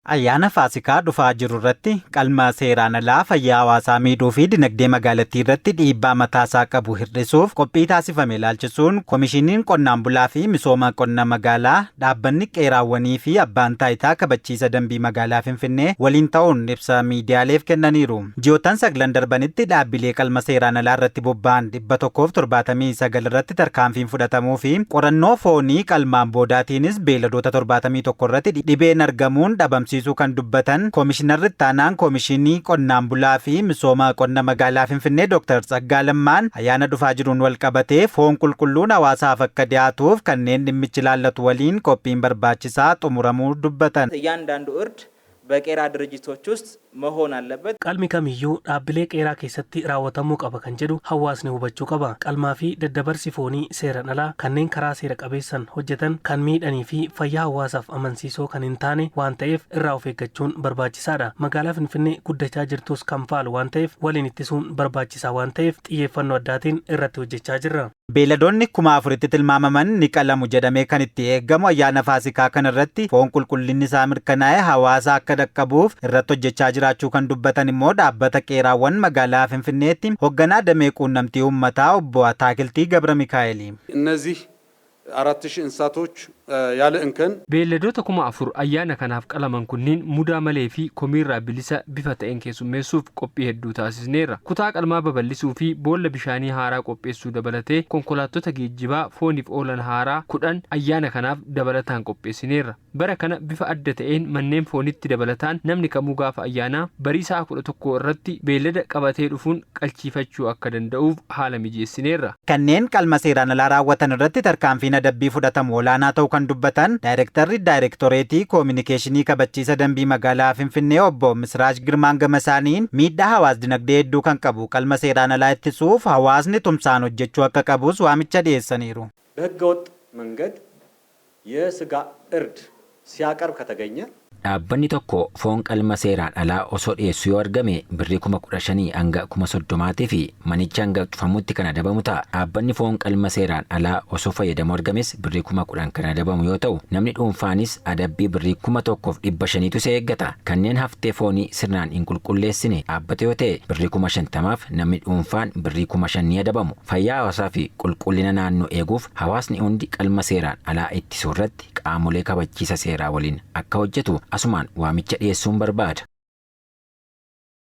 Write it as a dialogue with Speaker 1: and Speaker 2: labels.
Speaker 1: Ayyaana Faasikaa dhufaa jiru irratti qalma seeraan alaa fayyaa hawaasaa miidhuu fi dinagdee magaalattii irratti dhiibbaa mataasaa qabu hir'isuuf qophii taasifame ilaalchisuun Komishiniin Qonnaan Bulaa fi Misooma Qonna Magaalaa, Dhaabbanni Qeeraawwanii fi Abbaan Taayitaa Kabachiisa Dambii Magaalaa Finfinnee waliin ta'uun ibsa miidiyaaleef kennaniiru. Ji'oottan saglan darbanitti dhaabbilee qalma seeraan alaa irratti bobba'an 179 irratti tarkaanfiin fudhatamuu fi qorannoo foonii qalmaan boodaatiinis beeyladoota 71 irratti dhibeen argamuun dhabamsiisuu kan dubbatan Komishinarri Ittaanaan Komishinii Qonnaan Bulaa fi Misooma Qonna Magaalaa Finfinnee Dooktar Tsaggaa Lammaan ayyaana dhufaa jiruun walqabatee foon qulqulluun hawaasaaf akka dhiyaatuuf kanneen dhimmichi ilaallatu waliin qophiin barbaachisaa xumuramuu dubbatan.
Speaker 2: እያንዳንዱ እርድ በቄራ ድርጅቶች ውስጥ መሆን አለበት።
Speaker 3: Qalmi kamiyyuu dhaabbilee qeeraa keessatti raawwatamuu qaba kan jedhu hawaasni hubachuu qaba. Qalmaa fi daddabarsi foonii seeran alaa kanneen karaa seera qabeessan hojjetan kan miidhanii fi fayyaa hawaasaaf amansiisoo kan hin taane waan ta'eef irraa of eeggachuun barbaachisaadha. Magaalaa Finfinnee guddachaa jirtus kan faalu waan ta'eef waliin ittisuun barbaachisaa waan ta'eef xiyyeeffannoo addaatiin irratti hojjechaa jirra.
Speaker 1: Beeyladoonni 4,000tti tilmaamaman ni qalamu jedhamee kan itti eegamu ayyaana Faasikaa kana irratti foon qulqullinni isaa mirkanaa'e hawaasa akka dhaqqabuuf irratti hojjechaa jiraachuu kan dubbatan immoo dhaabbata qeeraawwan magaalaa Finfinneetti hoogganaa damee quunnamtii uummataa obbo Ataakiltii Gabra Mikaa'eli.
Speaker 4: እነዚህ 4,000 እንስሳቶች ያለ እንከን
Speaker 5: Beelladoota 4,000 ayyaana kanaaf qalaman kunniin mudaa malee fi komiirraa bilisa bifa ta'een keessummeessuuf qophii hedduu taasisneerra. Kutaa qalmaa babal'isuu fi boolla bishaanii haaraa qopheessuu dabalatee konkolaattota geejjibaa fooniif oolan haaraa 10 ayyaana kanaaf dabalataan qopheessineerra. Bara kana bifa adda ta'een manneen foonitti dabalataan namni kamuu gaafa ayyaanaa barii sa'a 11 irratti beellada qabatee dhufuun qalchiifachuu akka danda'uuf haala mijeessineerra.
Speaker 1: Kanneen qalma seeraan alaa raawwatan irratti tarkaanfiin adabbii fudhatamu olaanaa ta'uu kan dubbatan Daayirektarri Daayirektoreetii Koominikeeshinii Kabachiisa Dambii Magaalaa Finfinnee obbo Misiraaj Girmaan gama isaaniin miidhaa hawaas dinagdee hedduu kan qabu qalma seeraan alaa ittisuuf hawaasni tumsaan hojjechuu akka qabus waamicha dhiyeessaniiru.
Speaker 6: በህገወጥ መንገድ የስጋ እርድ ሲያቀርብ ከተገኘ
Speaker 7: Dhaabbanni tokko foon qalma seeraan alaa osoo dhiyeessu yoo argame birrii 15,000 hanga 30,000 fi manicha hanga cufamutti kan adabamu ta'a. Dhaabbanni foon qalma seeraan alaa osoo fayyadamu argames birrii 10,000 kan adabamu yoo ta'u, namni dhuunfaanis adabbii birrii 1,500tu isa eeggata. Kanneen haftee foonii sirnaan hin qulqulleessine dhaabbata yoo ta'e birrii 50,000f, namni dhuunfaan birrii 5,000 ni adabamu. Fayyaa hawaasaa fi qulqullina naannoo eeguuf hawaasni hundi qalma seeraan alaa ittisuu irratti qaamolee kabachiisa seeraa waliin akka hojjetu asumaan waamicha dhiyeessuun barbaada.